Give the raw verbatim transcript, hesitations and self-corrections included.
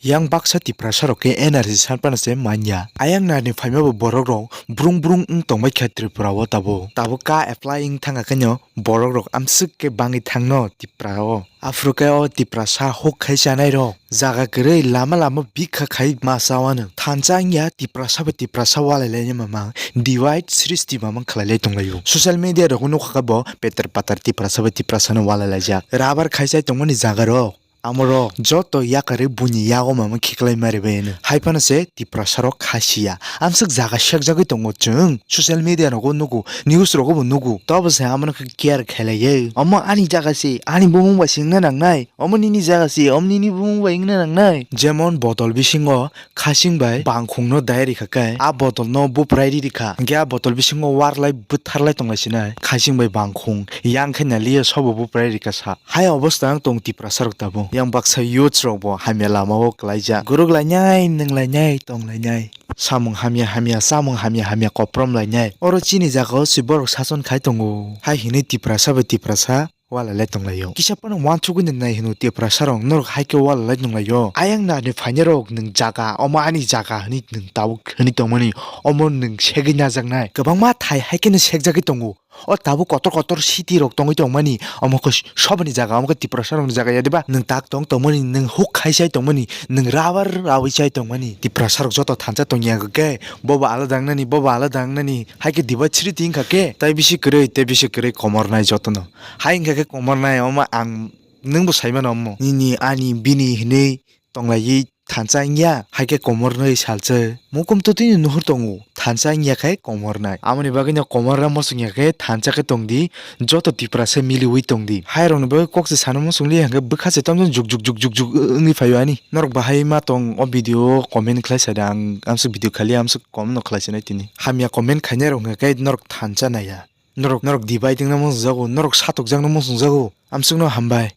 Yang baksa Tiprasa rok khe N R C san phano se manya. Ayang narni phaima bo borok rok brung brung wng tongbai kha Tripura o tabuk. Tabuk ka apply wng thang khe no borok rok amswk khe bangwi thang no Tripura o. Aphuru khe o Tiprasa huk khai chanai rok jaga kwrwi lama lama bikha khai ma chawano. Thansa wngya Tiprasa bai Tiprasa walai lai ma mang divide srishti ma mang khlai lai tong lai o. Social media rok nukha khe bo peter patar Tiprasa bai Tiprasa no walai laijak. Rabar khai chai tongmani jaga rok. Amoro joto yakarwi buini yago mama khiklai mari bai no. Hai phano se Tiprasa rok kha siya. Amswk jaga sekjagwi tongo chwng. Social media rogo nugo, news rogo bo nugo. Tobo se amano khe care khailaiye. Omo ani jaga se, ani bumung bai se wngna nangnai. Omo nini jaga se, omo nini bumung bai wngna nangnai. Jemon bodol bisingo Khasing bai bangkhung no dai rikha khe, a bodol no buprai ri rikha. Hingkhe a bodol bisingo warlai bwtharlai tonglai sinai. Khasing bai bangkhung yang khe naliya sobo buprai rikha sa. Hai obostha ang tong Tiprasa rok tabuk. Yang baksa youths rok bo hamya lama o kwlaijak. Guruk lainai, nwng lainai, tong lainai. Samung hamya hamya, samung hamya hamya koprom lainai. Oro chini jaga o se borok sason khai tongo. Hai hinui Tiprasa bai Tiprasa walai lai tonglaio. Kisa phano uansukgwi nai hino Tiprasa rok norok hai khe walai lai tonglaio. Ayang narni phainairok nwng jaga, omo ani jaga hwnwi nwng tabuk hwnwi tongmani, omo nwng segwi najaknai. Kwbangma thai hai kheno sekjagwi tongo. O tabuk kotor kotor city rok tongwi tongmani, omo khe soboni jaga, omo khe Tiprasa rokni jaga ya diba? Nwng tak tong tongmani, nwng huk khai chai tongmani, nwng rabar rawi chai tongmani. Tiprasa rok joto thansa tongya khe, bobo alada wngnani, bobo alada wngnani, hai khe divide srishti wngkha khe, tai bisi kwrwi, tei bisi kwrwi komor nai jotono. Hai wngkha khe komor nai, omo ang nwngbo sai mano omo. Nini, ani, bini hinwi tonglaiwi thansa wngya, hai khe komor nai salsa. Mukum twtwino nuhur tongo, thansa wngya khe komor nai. Amoni bagwino komor ramo swngya khe thansa khe tongdi, joto Tiprasa miliwi tongdi. Hai rokni bagwi kok se sana muchung li hwnkhe bwkha se tamjani juk juk juk juk juk wngwi phaio ani. Norok bahai ma tong o video o comment khlai sa di, ang amsuk video khali amsuk comment no khlai sinai tini. Hamya comment khainai rok hwnkhe norok thansa naiya. Norok, norok divide wngna muchungjago, norok satokjakna muchungjago. Amsukno hambai.